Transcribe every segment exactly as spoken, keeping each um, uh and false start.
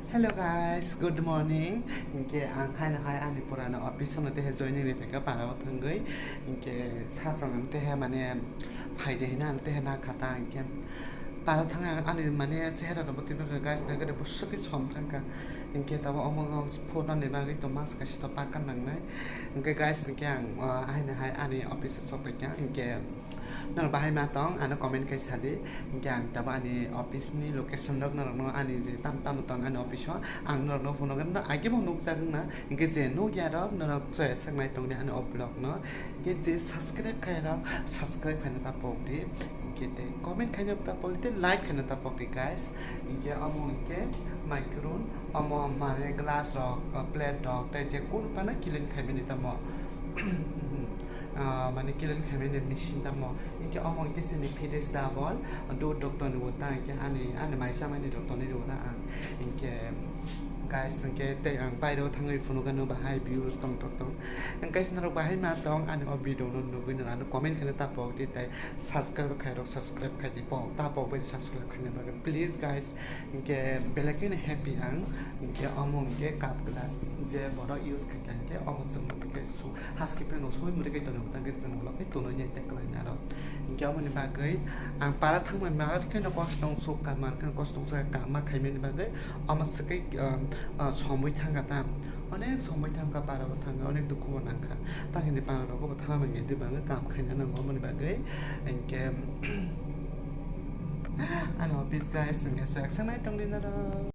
Hello guys, good morning. Hinkhe ang haino hai ani purano office-o tehe joining ni phaikha para o thangwi. Hinkhe sachang ang tehe mane phaide hina ang tehe na khata hinkhe para thang ang ani mane chehra no bwtwi nukha guys, nagade bwswk khe som thangkha. Hinkhe tabo omo phone ni bagwi to mas kaisa to pakka nangnai. Hinkhe guys, hinkhe ang, ah, haino hai ani office-o sokphaikha. Hinkhe norok bahai ma tong, ano comment khai sadi. Hinkhe ang tabo ani office ni location rok norokno ani je tam tam tong ani office o ang norokno phone o age bo nukjak wngna. Hinkhe je nukya rok norok chaya sak nai tongdi ani o vlog no. Hinkhe je subscribe khai rok subscribe khaina ta pok di. Hinkhe tei comment khaina ta pok di, tei like khaina ta pok di guys. Hinkhe omo hinkhe micron, omo mane glass rok, plate rok tei je kunu phano clean khaimani tamo. Ah, mane clean khaimani machine tamo. Hinkhe omo hinkhe chini Fidesz double, do doctor ni wata hinkhe ani, ani mai chamani doctor ni wata ang. Hinkhe guys, hinkhe tei ang bairo thangwi phunukano bahai views tong tong tong. Hinkhe norok bahai ma tong ani o video no nugwi norok ano comment khaina ta pok di tei subscribe khai rok subscribe khai di pok ta pok bai subscribe khaina bagwi please guys. Hinkhe belai kheno happy ang. Hinkhe omo hinkhe cup glass je borok use khaikha hinkhe omo chwng hinkhe su haske pheno soi mwrwkhe tonwi tangkhe chwng ulo khe tonwi nai tei kwlaina aro. Hinkhe omoni bagwi ang para thangmani mar kheno kosto wngsukha, mar kheno kosto wngsukha kama khaimani bagwi omo swkhe, ah, ah, somwi thangkha ta. Onek somwi thangkha para bo thangkha, onek dukhu bo nangkha. Tang hini para rogo bo thana nangya di bagwi kam khaina nango omoni bagwi. Hinkhe Ano office guys, hinkhe swk swk nai tongdi norok.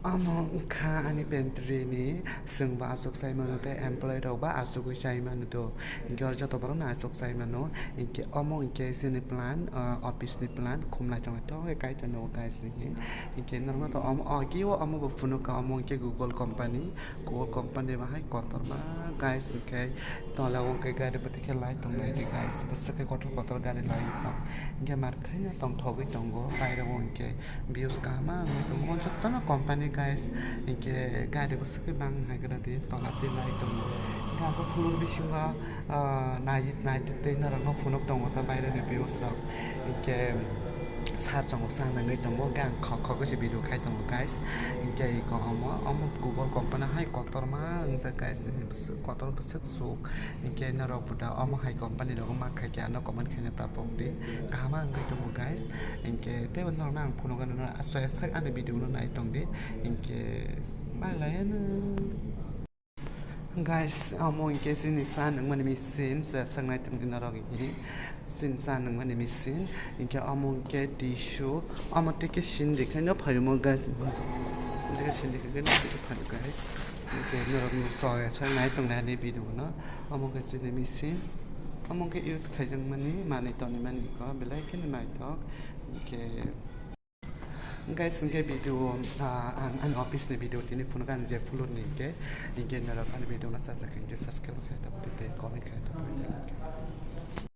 Omo wngkha ani pantry ni, chwng bo achuk chai mano tei employee rok bo achugwi chai mano do. Hinkhe oro joto borok no achuk chai mano. Hinkhe omo hinkhe chini plan, ah, office ni plan khum naithok naithok khe kaitor nugo guys hinkhe. Hinkhe norok no to omo, o, khe o omo bo phunukha omo hinkhe Google company. Google company bahai kotorma guys, hinkhe tola o hinkhe gari bwtwi khe lai tonglai di guys, bwswk khe kotor kotor gari lai tong. Hinkhe mar khaino tongthogwi tongo, bairo o hinkhe views kaham wngwi tongo, jotono company guys, hinkhe gari bwswk khe bang hai gra di tola twi lai tongo. Hinkhe ang khe floor bisingo, ah, nai, nai twi norokno phunuk tongo ta baireni views rok, hinkhe sar chongo sa nangwi tongo, hinkhe ang khok khok se video khai tongo guys, hinkhe iko omo, omo Google company hai kotorma wngjak guys, bwswk kotor bwswk. Suk, hinkhe norok bo da omo hai company rogo ma khaikhe ano comment khaina ta pok di, kaham wngwi tongo guys, hinkhe teibo norokno ang phunukgwi norok achukya sak ani video no nai tongdi, hinkhe malaiano. Guys, omo hinkhe chini cha nungmani machine, chaya sak nai tongdi norok hinkhe. Chini cha nungmani machine, hinkhe omo hinkhe tissue, omo tei khe sindikhaino phaio omo guys, tei khe sindikhaino phaio guys, hinkhe norok no chaya sak nai tongnai ani video no, omo hinkhe chini machine, omo hinkhe use khaijakmani manwi tonimani kok belai kheno naithok, hinkhe. Guys, hinkhe video, ah, ang ani office ni video tini phunukha ani je floor ni hinkhe, hinkhe norok ani video no chajak hinkhe subscribe khai tabuk tei comment khai tabuk tei.